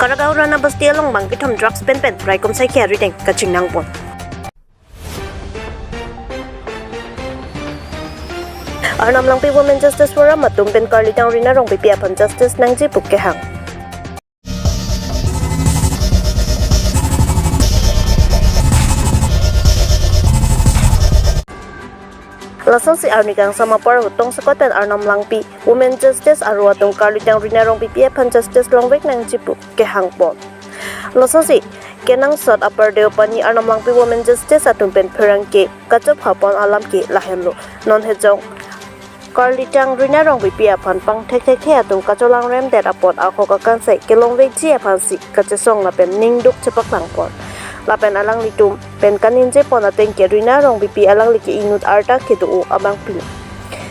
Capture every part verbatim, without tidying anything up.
Paragaon Rana Basti along bangkethom drugs pen pen raikom saikhi arideng kachingnangpon. Arnam Langpi Women Justice Forum atum pen Karlitang Rina Rongpipi aphan justice nangji pu kehang. Lasonsi arni kangsam apor ahut tongsekot pen Arnam Langpi Women Justice aro atum Karlitang Rina Rongpipi aphan justice longvek nangji pu kehangpon. Lasonsi kenangsot Upper Deopani Arnam Langpi Women Justice atum pen pherangke kachophapon alam ke lahenlo. Non hejong Karlitang Rina Rongpipi aphan pangthekthekthe atum kacholangremdet apot ahok akangsai kelongvekji aphansi kachesong lapen ningduk chepaklangpon. Lapen alanglitum pen kaningjepon ateng ke Rina Rongpipi alangli ke inut arta kedo-o abang pini.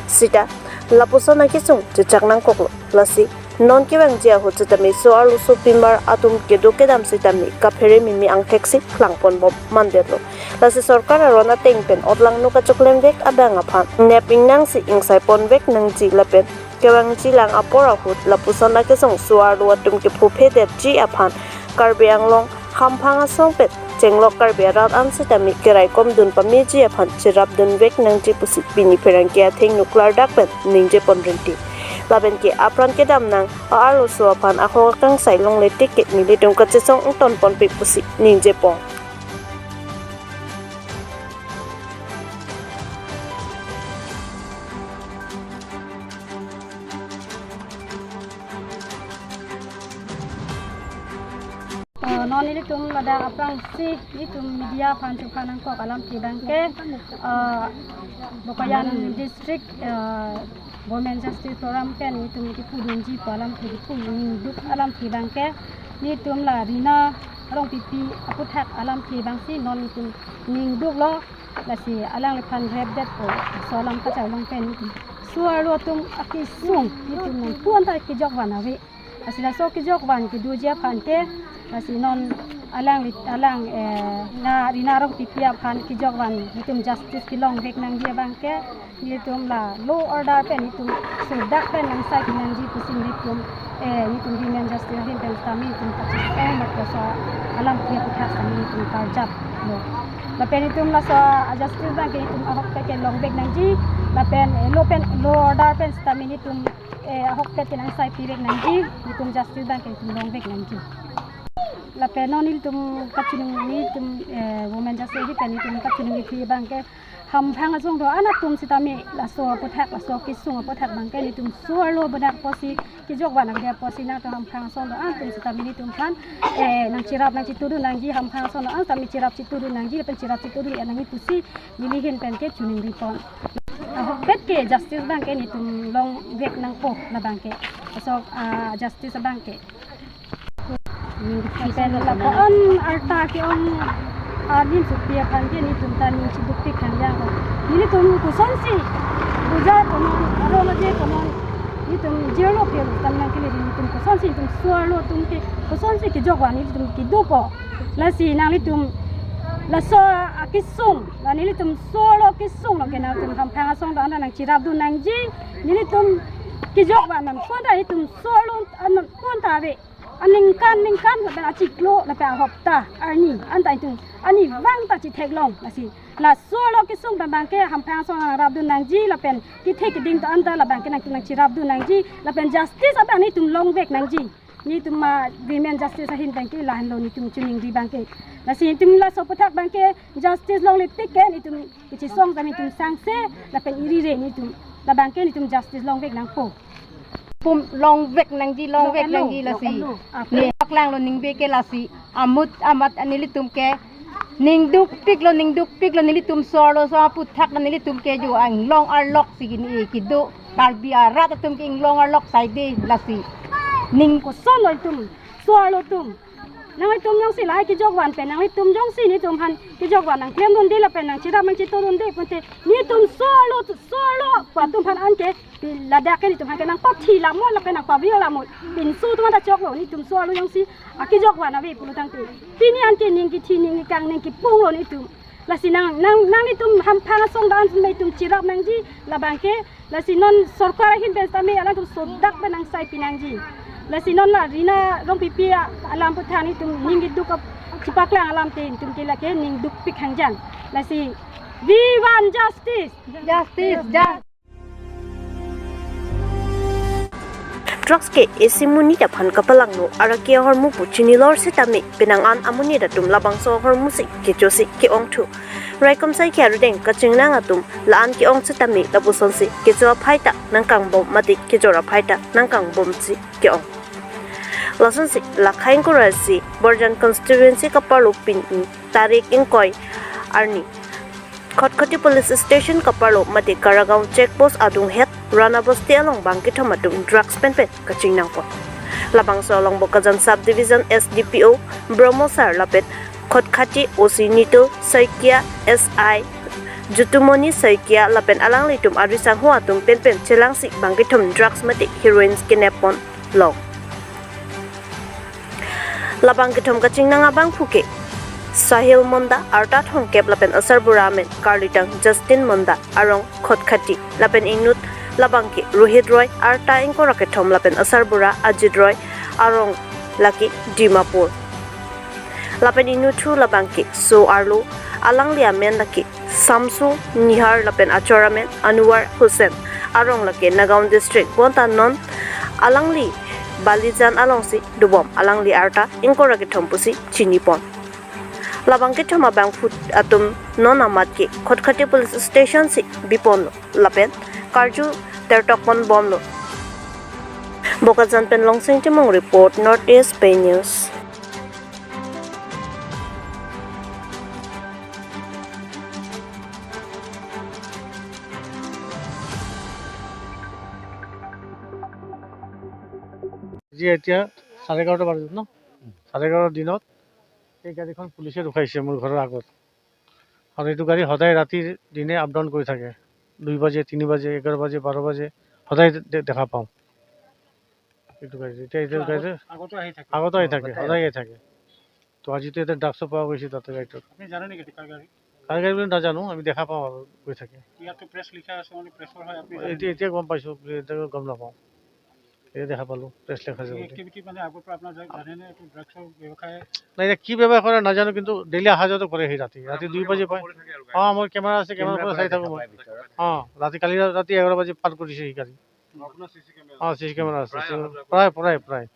Sita lapuson akesung chechak nangkoklo. Lasi non kevangji ahut sitame so-arlo sopimbar atum kedo kedam sitame kaphere mimi angtheksi klangponbom mandetlo. Lasi sorkar aron ateng pen otlangno kachoklemvek abang aphan nep ingnangsi ingsaiponvek nangji lapen kevangjilang apor ahut lapuson akesung so-arlo atum kephophedetji aphan Karbi Anglong hamphang asong pen chenglok Karbi arat an sitame keraikomdun pameji aphan cherapdunvek nangji pusi pini pherangke athengno klardak pen ningjepon rinti. Lapen ke apran kedam nang a-arloso aphan ahok akangsai longle tik ke nelitum kachesong ingtonponpe pusi ningjepon. Oh, non nelitum ladak aphrangsi nelitum media aphan chepha nangkok alamthe abangke, ah, Bokajan District, ah, Women Justice Forum pen nelitum kipu dunji pu alamthe, kipu ningduk alamthe abangke nelitum la Rina Rongpipi aputhak alamthe abangsi non nelitum ningduklo. Lasi alangliphan repdetpo, laso alam kacharlong pen nelitum so-arlo atum akesung nelitum nangpu-an ta kejokvan ave. Lasi laso kejokvan kedoji aphan ke, lasi non alangli, alang, eh, na Rina Rongpipi aphan kejokvan nelitum justice kelongvek nangji abangke nelitum la law order pen nelitum sodak pen nangsaipi nangji pusi nelitum, eh, nelitum Women Justice ahin pen sitame nelitum kachesong laso alamthe aputhak sitame nelitum karjaplo. Lapen nelitum laso a-justice abangke nelitum ahokpet ke longvek nangji. Lapen, eh, law pen, law order pen sitame nelitum, eh, ahokpet ke nangsaipivek nangji. Nelitum justice abangke nelitum longvek nangji. Lapen non nelitum kachinung, nelitum, eh, Women Justice ahin pen nelitum kachiningri abangke hamphang asong do-an atum sitame laso aputhak, laso kesung aputhak abangke nelitum so-arlo benak apotsi kejokvan avedet apotsi nangtum hamphang asong do-an atum sitame nelitum aphan, eh, nangcherap nangchitudun nangji, hamphang asong do-an sitame cherap chitudun nangji lapen cherap chitudun-et nangji pusi neli ahin pen ke chiningripon. Ahokpet ke justice abangke nelitum longvek nangpo labangke. Laso, ah, justice abangke. Lapen lapuson arta ke-ong anim supi aphan ke nelitum ta ning chidukpik thangjang ko. Nelitum kosonsi, puja konon, arlo aje konon, nelitum jirlo ke tam nangkele nelitum kosonsi nelitum so-arlo atum ke kosonsi kejokvan nelitum kedopo. Lasi nanglitum laso akesung, la nelitum so-arlo kesung lo ke nangtum hamphang asong do-an ta nangcherapdun nangji, nelitum kejokvan nangpon ta nelitum so-arlo an nangpon ta ave. Aningkan ningkan lapen achiklo lapen ahopta arni anta itum arnivang ta chitheklong lasi. Laso-arlo kesung abangke hamphang asong nangrapdun nangji lapen kethe keding ta anta labangke nangtum nangcherapdun nangji lapen justice abang nelitum longvek nangji. Nelitum ma Women Justice ahin abangke lahenlo nelitum chiningri abangke. Lasi nelitum laso aputhak abangke justice longle tik ke nelitum kachesong sitame nelitum sangse lapen irire nelitum labangke nelitum justice longvek nangpo. Pum longvek nangji, longvek nangji lasi. Longvek nangji. Ne paklanglo ningve ke lasi. Amut amat nelitum ke ningdukpiklo, ningdukpiklo nelitum so-arloso aputhak nelitum ke jo inglong arloksi kini kedo. Karbi arat atum ke inglong arlok saide lasi. Ning kosonlo itum so-arlo atum. Nanglitum jongsi lahai kejokvan pen nanglitum jongsi nelitum aphan kejokvan nangklemdunde lapen nangcherap nangchitudunde pute nelitum so-arlo, so-arlo pu atum aphan anke pi ladak ke nelitum aphan ke nangpathi lamon lapen nangpavir lamon. Pinso atum anta choklo nelitum so-arlo jongsi akejokvan ave pulo tangte. Pini anke ning kithi ning kang ning kipunglo nelitum. Lasi nang, nang, nanglitum hamphang asong do-an sitame itum cherap nangji labangke. Lasi non sorkar ahin pen sitame alangtum sodak pen nangsaipi nangji. Lasi non la Rina Rongpipi a-, alam aphuthak nelitum ning keduk ap-, chepaklang alam te nelitum ke lake ning dukpik hangjang. Lasi we want justice. Justice, justice. Drugs ke isi monit aphan kapalangno, arak ke ahormu pu chinilor setame penang an amonit atum labangso ahormu si kecho si ke-ongthu. Raikom sai ke arudeng kachingnang atum la-an ke-ong setame lapusonsi kecho aphai ta nangkangbom mate kejor aphai ta nangkangbomsi ke-ong. Lasonsi la khaing kurasi Borjan constituency kaparlo pini tarik ingkoi arni Khatkhati Police Station kaparlo mate Karagaon check post adunghet Rana Bosti along bangkethom atum drugs penpen kachingnangpon. Labangso along Bokajan Sub Division S D P O Bromo Sar lapen Khatkhati O C Nitul Saikia, S I Jutumoni Saikia lapen alanglitum arisangho atum penpen chelangsi bangkethom drugs mate heroines kenep ponlong. Labangkethom kachingnang abangphu ke Sahil Monda, arta thomkep lapen asarbura amen karlitang Justin Monda, arong Khatkhati, lapen inut labang ke Rohit Roy, arta ingkoi ra kethom lapen asarbura Ajit Roy, arong lake Dimapur. Lapen inuthu labang ke so arlo, alangli amen lake Samsu Nihar lapen achor amen Anwar Hussain, arong lake Nagaon District, bonta non alangli Balijan alongsi dobom, alangli arta ingkoi ra kethom pusi chinipon. Labangkethom abangphu atum non amat ke Khatkhati Police Station si biponlo lapen karju tertokponbomlo. Bokajan pen Longsing Timung report, North East Pei News. আজি এতিয়া চাৰে এঘাৰটা বাজিল ন? চাৰে এঘাৰটা দিনত এই গাড়ীখন পুলিচে ৰখাইছে মোৰ ঘৰৰ আগত। আৰু এইটো গাড়ী সদায় ৰাতি দিনে আপ ডাউন কৰি থাকে। দুই বাজে, তিনি বাজে, এঘাৰ বাজে, বাৰ বাজে, সদায় দে-, দেখা পাওঁ এইটো গাড়ী। এতিয়া এইটো গাড়ী আগতো আহি থাকে। আগতো আহি থাকে, সদায় আহি থাকে। তো আজিতো এটা ড্ৰাগছো পোৱা গৈছে তাতে গাড়ীটোত। আপুনি জানে নেকি কাৰ গাড়ী? কাৰ গাড়ী বুলি নাজানো, আমি দেখা পাওঁ আৰু গৈ থাকে। ইয়াততো প্ৰেছ লিখা আছে, মানে প্ৰেছৰ হয়, আপুনি জানে? এতিয়া, এতিয়া গম পাইছোঁ, এতিয়া গম নাপাওঁ। এই দেখা পালো, প্ৰেছ লিখা আছে বুলি। এক্টিভিটি মানে আগৰ পৰা আপোনাৰ জা-, জানে নে এইটো ড্ৰাগছৰ ব্যৱসায়? নাই, এতিয়া কি ব্যৱসায় কৰে নাজানো, কিন্তু ডেইলি অহা যোৱাটো কৰে সি ৰাতি। ৰাতি দুই বাজি পায়। অ, মোৰ কেমেৰা আছে, কেমেৰা পৰা চাই থাকোঁ মই। অ, ৰাতি, কালি ৰাতি এঘাৰ বাজি পাৰ কৰিছে সি গাড়ী। আপোনাৰ চি চি কেমেৰা? অ, চি চি কেমেৰা আছে। প্ৰায় অহা যোৱা কৰে? প্ৰায়, প্ৰায়, প্ৰায়।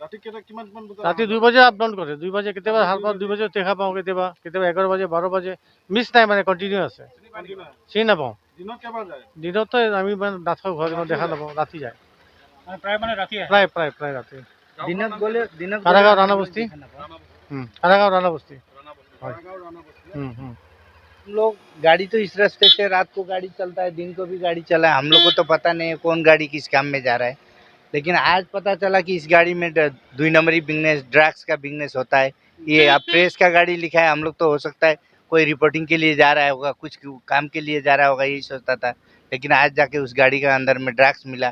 ৰাতি কেইটা, কিমান, কিমান বজাত ৰাতি অহা দুই যোৱা? বাজি আপ ডাউন কৰে, দুই বাজি কেতিয়াবা সাৰ পাওঁ, দুই বাজি দেখা পাওঁ, কেতিয়াবা, কেতিয়াবা এঘাৰ বাজি, বাৰ বাজি, মিছ নাই মানে, কণ্টিনিউ আছে। চিনি পায় নেকি? চিনি নাপাওঁ। দিনত কেইবাৰ যায়? দিনততো আমি মানে নাথাকোঁ ঘৰত, ইমান দেখা নাপাওঁ, ৰাতি যায়। মানে প্ৰায় মানে ৰাতি আহে? প্ৰায়, প্ৰায়, প্ৰায় ৰাতি। দিনত গ'লে, দিনত গ'লে কাৰাগাঁও ৰাণা বস্তি। দেখা নাপাওঁ। হুম, কাৰাগাঁও ৰাণা বস্তি। হয়। হুম, হুম। हम लोग गाड़ी तो इस रास्ते से रात को गाड़ी चलता है, दिन को भी गाड़ी चला है, हम लोग को तो पता नहीं है कौन गाड़ी किस काम में जा रहा है। लेकिन आज पता चला कि इस गाड़ी में ड-, दुई नंबरी बिजनेस, ड्रग्स का बिजनेस होता है। ये अब प्रेस का गाड़ी लिखा है, हम लोग तो हो सकता है कोई रिपोर्टिंग के लिए जा रहा होगा, कुछ काम के लिए जा रहा होगा, यही सोचता था। लेकिन आज जाके उस गाड़ी का अंदर में ड्रग्स मिला।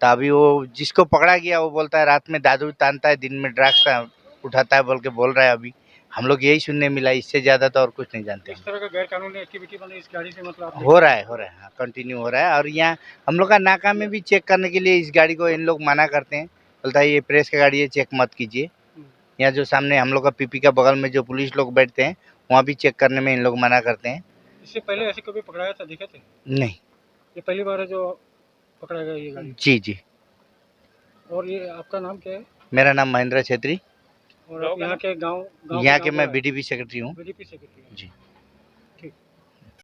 तो अभी वो जिसको पकड़ा गया, वो बोलता है रात में दारू तानता है, दिन में ड्रग्स उठाता है बोल के बोल रहा है। अभी हम लोग यही सुनने मिला, इससे ज्यादा तो और कुछ नहीं जानते इस हम। तरह का गैर कानूनी एक्टिविटी, मतलब, इस गाड़ी से, मतलब, आपने हो रहा है, हो रहा है, हाँ, कंटिन्यू हो रहा है। और यहाँ हम लोग का नाका में भी चेक करने के लिए इस गाड़ी को इन लोग मना करते हैं, बोलता है ये प्रेस का गाड़ी है, चेक मत कीजिए। हम्म। यहाँ जो सामने हम लोग का पीपी का बगल में जो पुलिस लोग बैठते हैं, वहाँ भी चेक करने में इन लोग मना करते हैं। इससे पहले ऐसे कभी पकड़ाया था, देखे थे? नहीं। ये पहली बार है जो पकड़ा गया ये गाड़ी? जी, जी। और ये आपका नाम क्या है? मेरा नाम महेंद्र छेत्री। और आप यहाँ के गाँव, गाँव के यहाँ के नाम मैं क्या है? बीडीपी सेक्रेटरी हूँ। बीडीपी सेक्रेटरी हैं। जी।